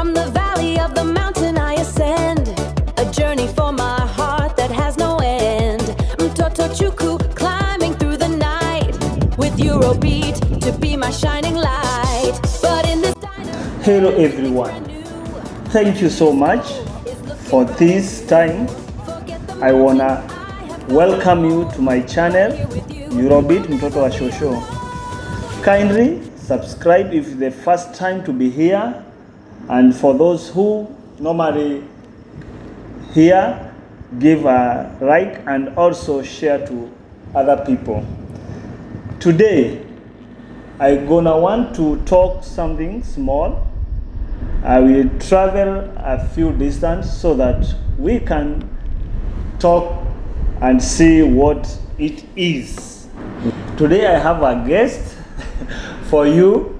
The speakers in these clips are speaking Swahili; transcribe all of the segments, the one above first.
From the valley of the mountain I ascend, a journey for my heart that has no end. Mtoto Chuku climbing through the night, with Eurobeat to be my shining light. But in this Hello everyone. Thank you so much for this time. I wanna welcome you to my channel Eurobeat Mtoto wa Shosho. Kindly subscribe if the first time to be here, and for those who normally here, give a like and also share to other people. Today I gonna want to talk something small. I will travel a few distance so that we can talk and see what it is. Today I have a guest for you.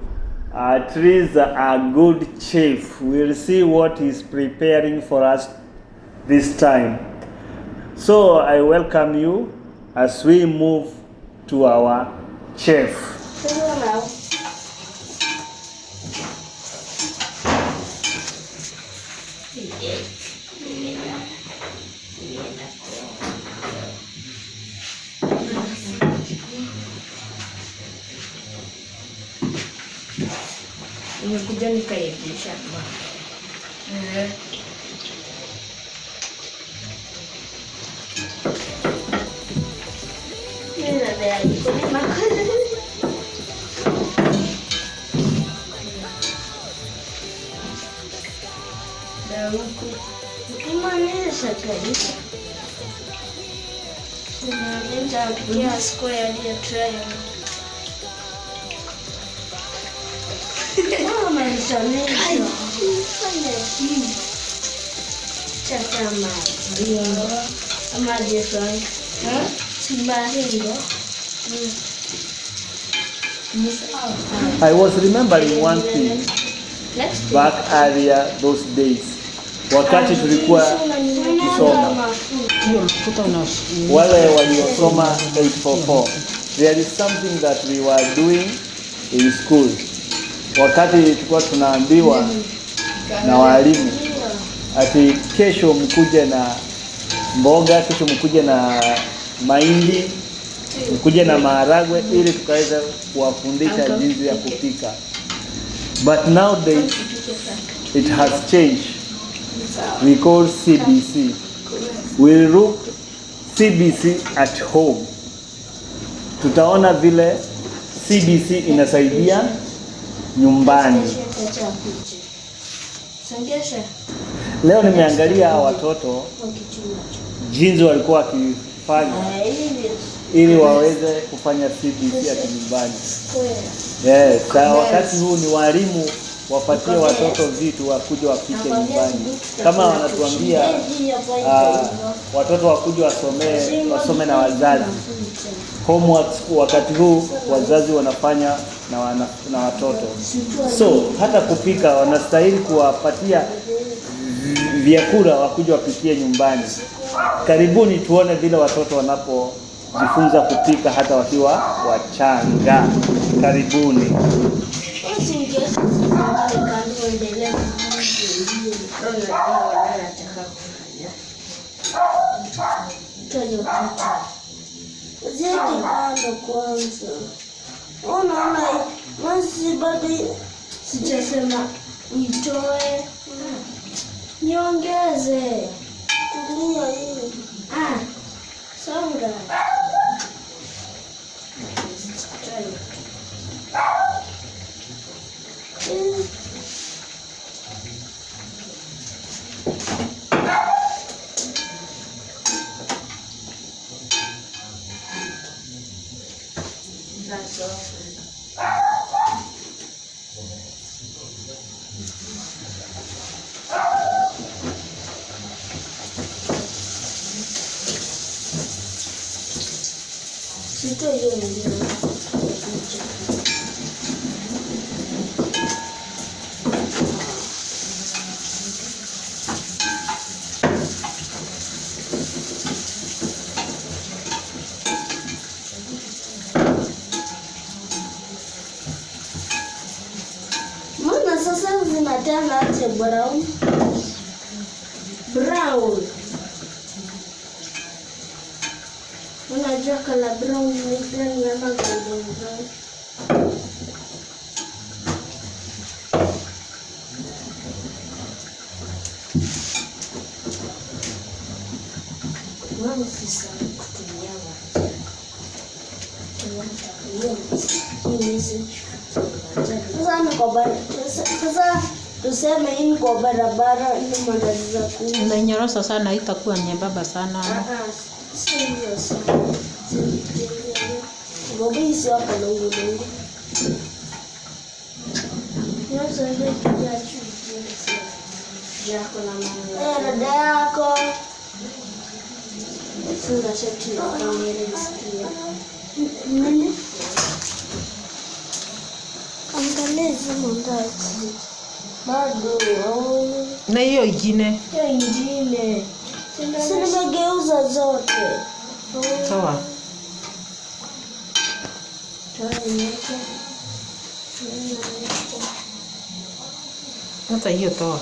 At least a good chef. We'll see what he's preparing for us this time. So I welcome you as we move to our chef. Nimekuja nikaegesha square ya triangle. I was remembering one thing back earlier those days, wakati tulikuwa tukisoma, wale waliosoma 844, there is something that we were doing in school. Wakati tulikuwa tunaambiwa na walimu ati kesho mkuje na mboga, kesho mkuje na mahindi, mkuje na maharagwe ili tukaweza kuwafundisha jinsi ya kupika. But nowadays it has changed. We call CBC. We look CBC at home. Tutaona vile CBC inasaidia nyumbani. Leo nimeangalia watoto jinsi walikuwa wakifanya ili waweze kufanya CBC ya nyumbani. Yes, wakati huu ni walimu wapatie watoto vitu wakuja wapike nyumbani. Kama wanatuambia watoto wakuja wasome na wazazi. Homework wakati huu wazazi wanafanya na watoto. So hata kupika wanastahili kuwapatia vyakula wakuja wapikie nyumbani. Karibuni tuone vile watoto wanapojifunza kupika hata wakiwa wachanga. Karibuni. Kwanza unaona bado sijasema nitoe, niongeze. Tulia hii. Songa. Sasa zinatana aje brown? Brown. Unajua kala brown ni gani ama golden brown? Wewe usisahau kutumia maji. Sasa tuseme hii ni kwa barabara ni mandazi za kuuza. Unainyorosha sana, itakuwa nyembamba sana. Sio hivyo sana. Gobi sio kalongo longo. Dada yako. Funga shati na kamera isikie. Nini? Angalia hizi mandazi. Bado. Na hiyo ingine Hiyo ingine. Si nimegeuza zote. toa. Toa niweke. Hata hiyo toa.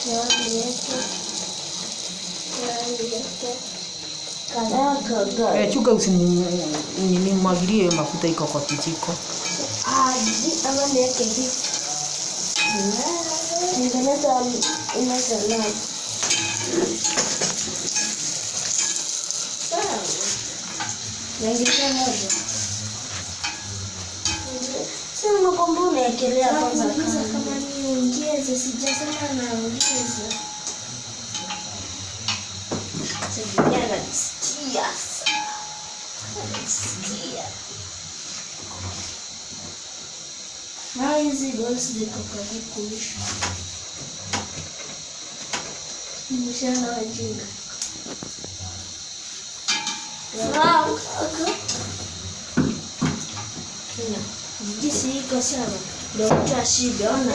Toa niweke. Toa niweke. Kaga. Eh, chunga usinimwagilie mafuta iko kwa kijiko. Aji ama niweke hii. Tengeneza ina salad. Sawa. Naingiza moja. Si unakwambia unaekelea kwanza kama niongeze, sijasema naongeza. Sasa anajisikia. Anajisikia. Na hizi goals ziko karibu kuisha. Nimeshaona wajinga. Wow. Gigisi iko sawa. Ndio mtu ashibe, ona.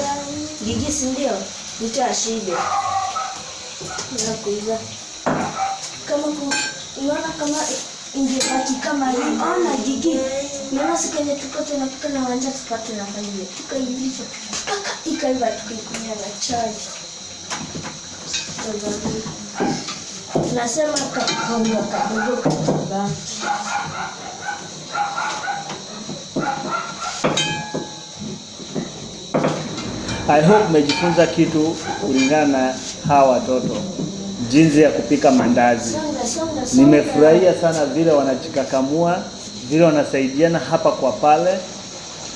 Gigisi ndio mtu ashibe. Na kuiza. Kama unaona kama ingebaki kama hii. Ona Gigi. Unaona siku yenye tulikuwa tunapika na wanja tulikuwa tunafanya hivi. Tukaivisha. Mpaka ikaiva tukaikunywa na chai. Tunasema kaunga kadogo katabaki. I hope umejifunza kitu kulingana na hawa watoto, jinsi ya kupika mandazi. Songa, songa, songa. Nimefurahia sana vile wanajikakamua, vile wanasaidiana hapa kwa pale,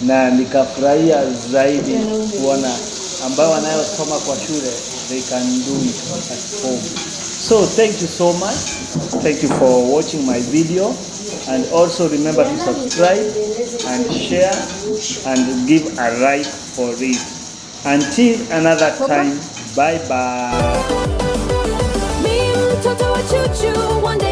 na nikafurahia zaidi kuona ambao wanayosoma kwa shule they can do it at home. So thank you so much. Thank you for watching my video, and also remember to subscribe and share and give a like for it. Until another time, bye bye. Mi mtoto wa chuchu, one day